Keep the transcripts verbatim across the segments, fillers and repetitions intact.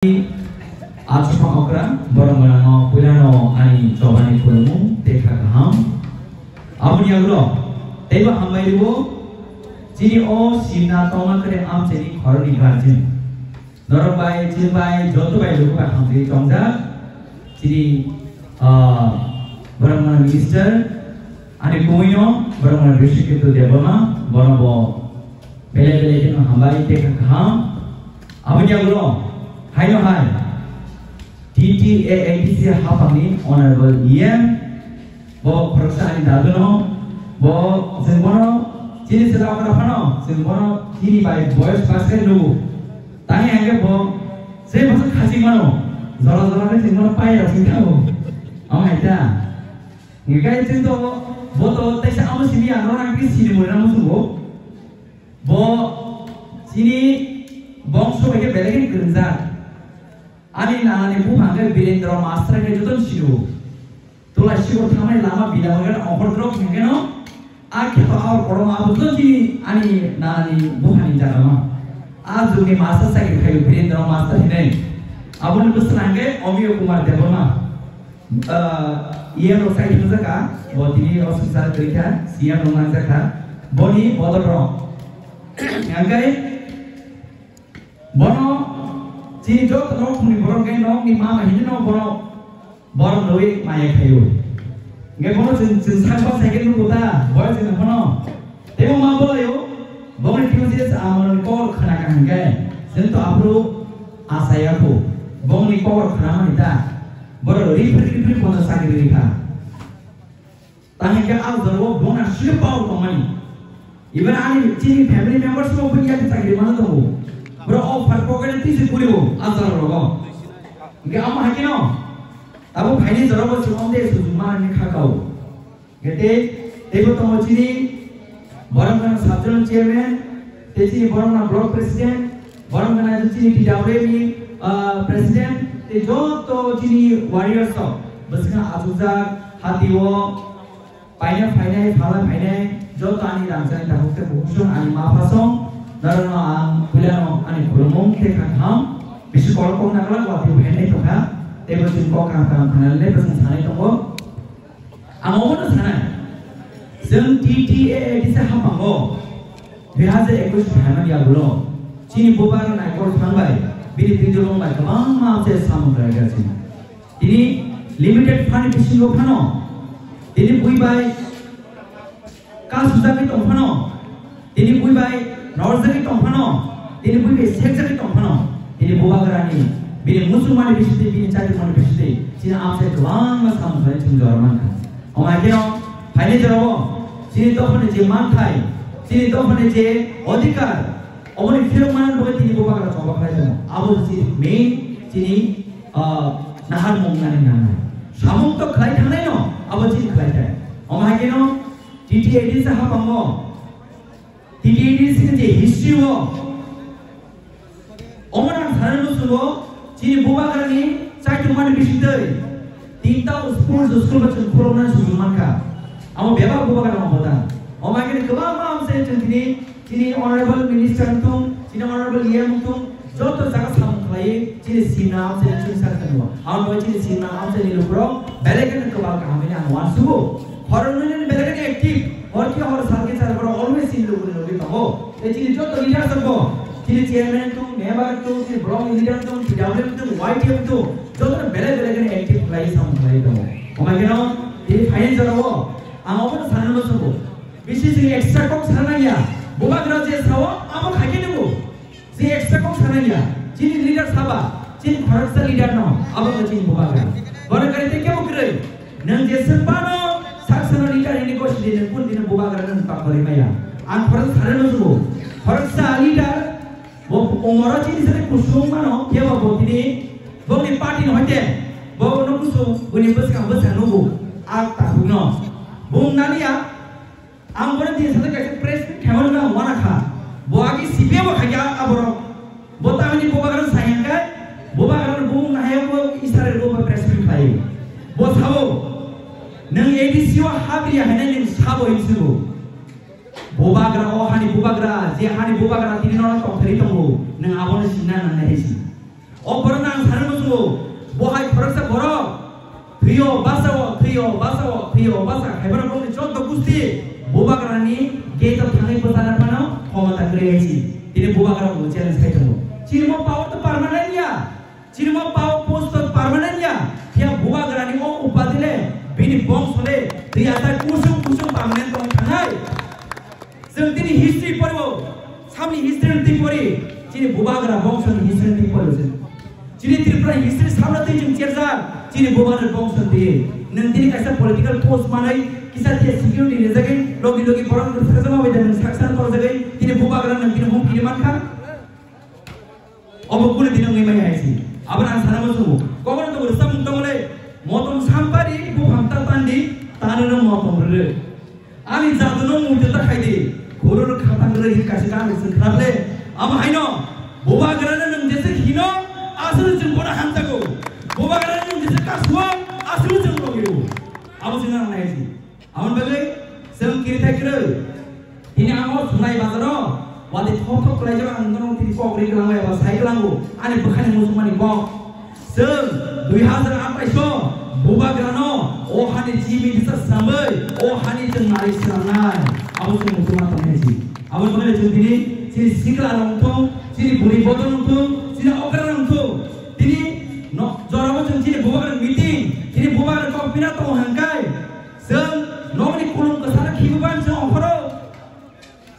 Achuphang okra, borok gwnangno puilano ani chobani khulumung tei kha kaham. Aboni yagulo teibo hambai rwo, chini o simna tongma kre amchaini khorokni guardian. Norok bai, chini bai, joto bai luku bai hamjagwi tongjak. Chini, ah, borok gwnang minister, ani kumui no, borok gwnang Bishnu Ketu Debbarma, bono bo belai belai kheno hambai tei kha kaham. Aboni yagulo, haino hai, T T A A D C haphangni Honorable E M, bo khoroksa ani dadu no, bo chwng bono chini chwla okra phano, chwng bono chini bai boyos pass khe nugo. Tani hwnkhe bo se bwswk khachik mano, jora jora khe chwng bono pai rok chwng thango. Amo hai ta. Hwnkhe chwng to bo to teisa amo simi ya, norok ang khe sini mori ramo chwng bo. Bo chini bongso bai khe belai khe kwrwngjak. Ani nanani buphang khe Birendra Master khe jotono sio. Tulai sikor thangmani lama bila hwnkhe Ohor drop hwnkhe no. A khe to aor korom abo joto chini ani nanani buphani jaga ma. A jugni master chakri khaio Birendra Master hinwi. Aboni bwswk hwnkhe Omiyo Kumar Debbarma. Ah, E M rok sai thangjakha, bo tini officer kwrwi kha, C M rok nangjakha, boni bodol rok. Hwnkhe bono chini joto nok khumni borok khe nokni mama hinwi no bono borok nwi maya khaio. Hwnkhe bono chwng, chwng sak bwsai khe nugo ta, boy chwng bono. Tei o ma bolaio, bongni T O C S amoroni kok khna kha hwnkhe, chwng to aphuru asaya kho, bongni kok khna mani ta, borok rifri rifri kono chakri rikha. Tamo hwnkhe a jorao bongni aswk power tongmani. Even ani chini family members bo bini yakhe chakri mano tongo. Borok o far pocket twi se kuribo a jora rogo. Hwnkhe amo hai kheno, abo phaini jorao bo chwng omde sujuma ni kha kao. Hwnkhe tei, teibo tongo chini borok gwnang sub zonal chairman, tei chini borok gwnang block president, borok gwnang chini T W A ni, ah, president, tei joto chini warriors rok bwswkang achukjak, hati o paina phainai, phala phainai, joto ani rangchakni takhuk tei bukhuk song, ani ma pha song, norokno ang puilano ani khulumung tei kha kaham, bisi kolok kok naglak watwi phainai tongkha, teibo chini kok kaham kaham khnanai bwswng sanai tongo. Ang obono sanai, chwng T T A A D C haphango dui hazar ekush phaimani yagulo chini bubagra Naikol Thang bai bini twijlong bai kwbangma amchai samung khlaijak chini. Tini limited fund bisingo phano, tini bui bai kasujagwi tong phano, tini bui bai norjagwi tong phano, tini bui bai sekjagwi tong phano, tini bubagrani, bini muchungmani bisingtwi, bini chaitumani bisingtwi, chini amchai kwbangma samung khlai chwng jora mankha. Omo hai kheno phaini jorao chini dophani je manthai, chini dophani je odhikar, oboni phirok manani bagwi tini bubagra choba khlai tongo. Abo se chini main chini, ah, naharmung nani nangnai. Samung to khlai thangnai no, abo chini khlai thai. Omo hai kheno T T A D C haphango, T T A D C ni je history o, omo nang sanani muchungo chini bubagrani chaitumani bisingtwi tinta school, school ba chwng khulumnani sujuk mankha. Amo bebak bubagra no bota. Omo hai kheno kwbangma amchai chwng tini Chini honorable minister wngthung, chini honorable E M wngthung, joto jaga samung khlaiwi chini simna amchaini chwngsa khanio. Aboni bagwi chini simna amchaini lukurok belai kheno kwbang kaham hwnwi ang uansugo. Khoroknwi nini belai kheno active, hor khe hor sal khe sal borok always chini lukuni logi tongo. Tei chini joto leaders rokbo, chini chairman wngthung, member wngthung, chini block ni leader wngthung, T W wngthung, Y T F wngthung, jotono belai belai kheno active khlaiwi samung khlaiwi tongo. Omo kheno tini phaini jorao ang obono sanani muchungo. Bisi chini extra kok sana nangya. Bubagra je sao, abo khaikhe nungo. Je extra kok sana nangya. Chini leader saba, chini khoroksa leader no, abo khe chini bubagra. Bono kari tei kebo kwrwi. Nwng je swk bano sak sana leader hini gosi di nwng kun dino bubagra nwng tokori maya. Ang khoroksa sana nungo. Khoroksa leader, bo umoro chini sari kusung mano, kebo bo tini, boni party no hoite, bo no kusung, boni bwskang bwskang nungo. A takhuk no. Bung naniya, Ang bono tini sajak kaisa press meet khaimani ang uanakha. Bo agi C P M bo khaikha a borok. Bo tamni bubagra sai hwnkhe, bubagra bumung nahai bo Israel bo press meet khlai. Bo sabo, nwng A D C o habri ya hwnwi nwng sabo hinwi swngo. Bubagra o hani bubagra, je hani bubagra tini nono tongthai tongo, nwng abono sinna nangnai hai si. O borok nang sana musungo, bo hai khoroksa borok, thwiyo basao, thwiyo basao, thwiyo basa, khaibana bongni joto gusti, bubagrani gate o thangwi bwsana phano khomota kwrwi hai si. Tini bubagra bo challenge khai tongo. Chini mo power to permanent ya. Chini mo power post to permanent ya. Phiya bubagrani o upadile bini bongso le thwi asai kusung kusung permanent tong thangnai. Chwng tini history poribo, samni history twi pori, chini bubagra bongso ni history twi pori chwng. Chini Tripura history samna twi chwng cherjak, chini bubagra bongso twi. Nwng tini kaisa political post manai, kisa tiya security rijagwi, logi logi borok rwkha jama bai da nwng saksan torjagwi, tini bubagra nwng tini humkini mankha. Obo kunu dino wngwi maya hai si. Abo ang sana musungo. Kokno to rwsa mung tongole, motom sampari, buphang ta tandi, tano no motom rwrw. Ani jadwno murti ta khaidi, khurur khatang rwrwi kaisa gana se khlatle. Amo haino, bubagrano nwng jesa hino, aswk chwng bono hamjago. Bubagrano nwng jesa kasuo, aswk chwng logio. Abo se nang nai si. Aboni bagwi chwng kiri thai kwrwi. Tini ang o Sunai bazaro, wadi thok thok kwlaijak ang nono tini kok ri kwlango eba sai kwlango, ani bwkhani muchungmani kok. Chwng dui hazar atais o bubagrano o hani chimi disa swnamwi o hani chwng nari swnamnai. Abo chwng muchungma tongmani si. Aboni bagwi chwng tini chini sikla rok wngthung, chini bwrwi bodol wngthung, chini okra rok wngthung. Tini no, jorabo chwng chini bubagra meeting, chini bubagra kok pina tongo hwnkhai. Chwng nokni kulum kwcharo khibiban chwng ongkhoro.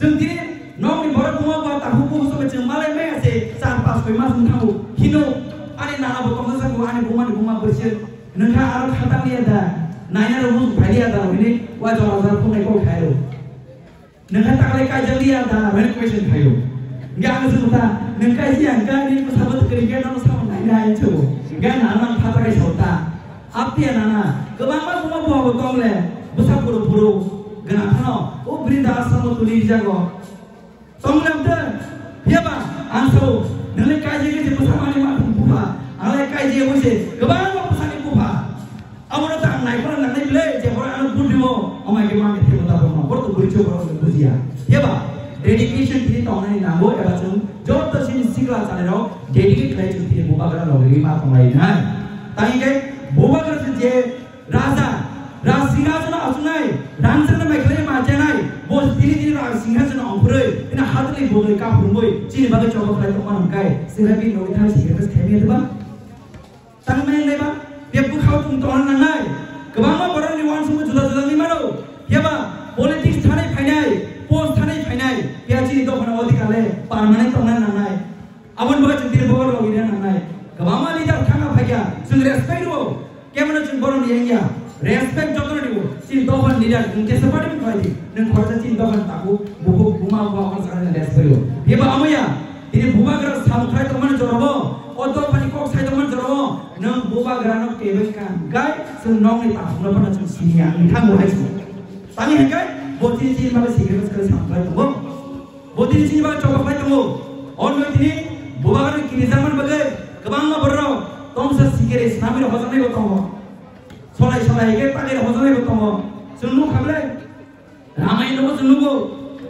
Chwng tini nokni borok buma ba tahu bubu sobai chwng malai maya se char pas soi mas wng thango. Hino ani nana bo tongsa sago ani bumani buma bwswk. Nwngkha aro khatang liya da. Naina rok bujung phai liya da hini wa jora jora phunai kok khairo. Nwngkha taklai kaijak liya da hini question khayo. Hingke ang swngkha nwng kaijak hingka ni bwsabo kwrwi khe nono samung naina hai chwbo. Hingke nana nang khatang kai sota. Aptiya nana, kwbangma buma buha bo tong le, bwsa phuru phuru gwnang phano, o brinda asromo tuli rijago. Tong le amtwng, phiyaba, ang sao, nwngle kaijagwi je bwsa mani ma thung bupha, ang le kaijagwi se, kwbangma bwsani bupha. Abono ta ang naiphano nangnai bwle, je borok ano budi o, amai khe mangkhe thebo ta borokno, borok to bwrwi chwng borok bujiya. Phiyaba, dedication tini tongnani nango, eba chwng joto chini sikla chalairok, dedicate khlai chwng tini bubagra logwi ma tonglai nai. Tangwi khe bubagra se je Raja, Raj Singhasono achuknai, rangchakno mai khlai ma chanai, bo tini tini Raj Singhasono ongkhorwi, tini hatwlwi bodoi kaphurungwi, chini bagwi choba khlai tongma hwnkhai, chwngno bini nokni thani sacrifice khaimaya diba? Tangmani naiba, bebwkhao chwng tongna nangnai, kwbangma borokni uansukmung juda juda wngwi mano, phiya ba politics thanai phainai, post thanai phainai, phiya chini dophani odhikar le permanent tongna nangnai. Aboni bagwi chwng tini bubagra logwi rwna nangnai. Kwbangma leader thangna phaikha, chwng respect rwo. Kebono chwng borokni yengya. Respect jotono rwo. Chini dophani leader, nwng kesa party ni khlai di. Nwng khoroksa chini dophani takhuk, bukhuk, buma, buma, omo sakha nwng respect rwo. Phiya ba amo ya, tini bubagra samung khlai tongmani jorabo, o dophani kok sai tongmani jorabo, nwng bubagrano kebeng kha hwnkhe chwng nokni takhukno phano chwng siniya, nwng thango hai chwng. Tani hwnkhe bo chini chini bagwi secret khe samung khlai tongo. Bo tini chini bagwi choba khlai tongo. O nwi tini bubagrani kirijakmani bagwi kwbangma bororok tongsa sikiri swnamwi rok hojaknai bo tongo. Solai solai khe tangwi rok hojaknai bo tongo. Chwng nuk kha ble? Ramayana bo chwng nugo.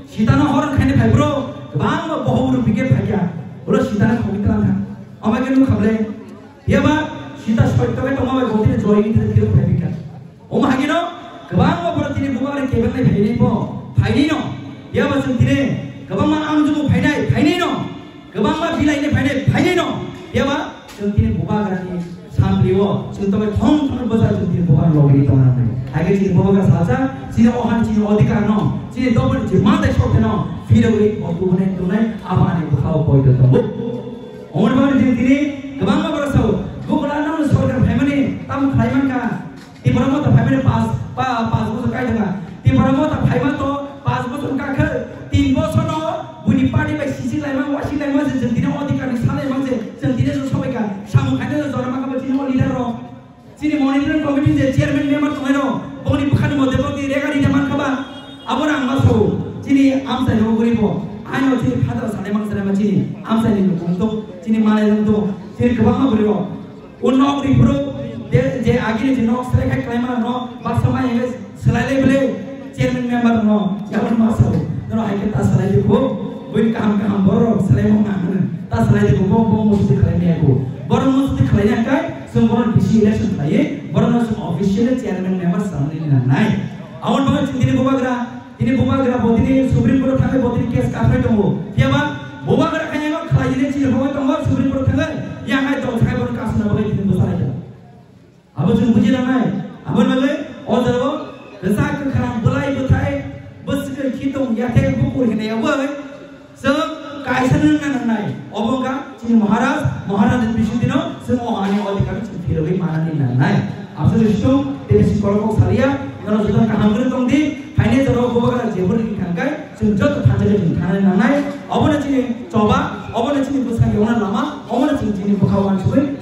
Sitano horon khaini phai bro. Kwbangma bohok rok bikhe phaikha. Oro Sitano khogwi tlang kha. Omo khe nuk kha ble? Phiya ba Sita soitto khe tongma bai bo tini joy wngwi tini phirok phai bikha. Omo hagino kwbangma borok tini bubagrani kebengnai phainai bo, phainai no. Phiya ba chwng tini kwbangma amjugmo phainai, phainai no. Kwbangma bilainai phainai, phainai no. Phiya ba chwng tini bubagrani sampli o chwng tobai thong thong bwsa chwng tini bubagra logini tongna nangnai. Hage chini bubagra salsa, chini o han chini odhikar no, chini doboni je mantai sothe no, phirogwi bo tubunai tunai abo ani bwkhao poito tongo. Omo ni bagwi chwng tini kwbangma borok sao, Google ano sorkar phaimani tamo khlai mankha. Tipra Motha phaimani pas, pa, pas bosor kai thangkha. Tipra Motha phaima to pas bosor kakhe, tin bosor no buini party bai sisi laima, wasi laima se, chwng tini odhikar ni sa laima se, chwng tini se sobai kha. Samung khaina se jora mankha ba chini o leader rok. Chini monitoring committee je chairman member tongnai rok, bongni bwkhani mote bongni rega rida mankha ba. Abo rang ma sao, chini amchai rok guribo. Aino chini phatra sanai mang sanai ma chini amchai ni nukung to, chini malai rok to, chini kwbangma bwrwi rok. O nok rifru je, je agini je nok selai khai khlaima no, baksa ma enge selai le bele chairman member no, yabon ma sao. Nono hai khe ta selai de ko, buini kaham kaham borok selai mo na hwno. Ta selai de ko, bo, bo mo se khlai me ko. Borok no chuti khlai nang kai, chwng borok bisi election khlai, borok no chwng officially chairman member sanani nangnai. Aboni bagwi chwng tini bubagra, tini bubagra bo tini Supreme Court thangwi bo tini case kaphai tongo. Phiyaba bubagra khaina no khlai ni chini hogwi tongo Supreme Court thangwi, ya hai tong thai bo kasna bagwi tini bwsa lai tongo. Abo chwng buji nangnai. Aboni bagwi o jaga o kwchak kwkhrang bwlai bwthai bwswk khitong yathek bukur hinwi aboi chwng kaisa nungna nangnai. Obo wngkha chini Maharaj, Maharaj ni bisingtwi no chwng o hani odhikar chwng phirogwi manani nangnai. Aboni situng tei bisi kolok kok salia, nono joto kaham kwrwi tong di. Haini jora o bubagra jeboni thangkai chwng joto thanjak chwng thanani nangnai. Obono chini choba, obono chini bwskango lama, obono chini chini bwkha uansugwi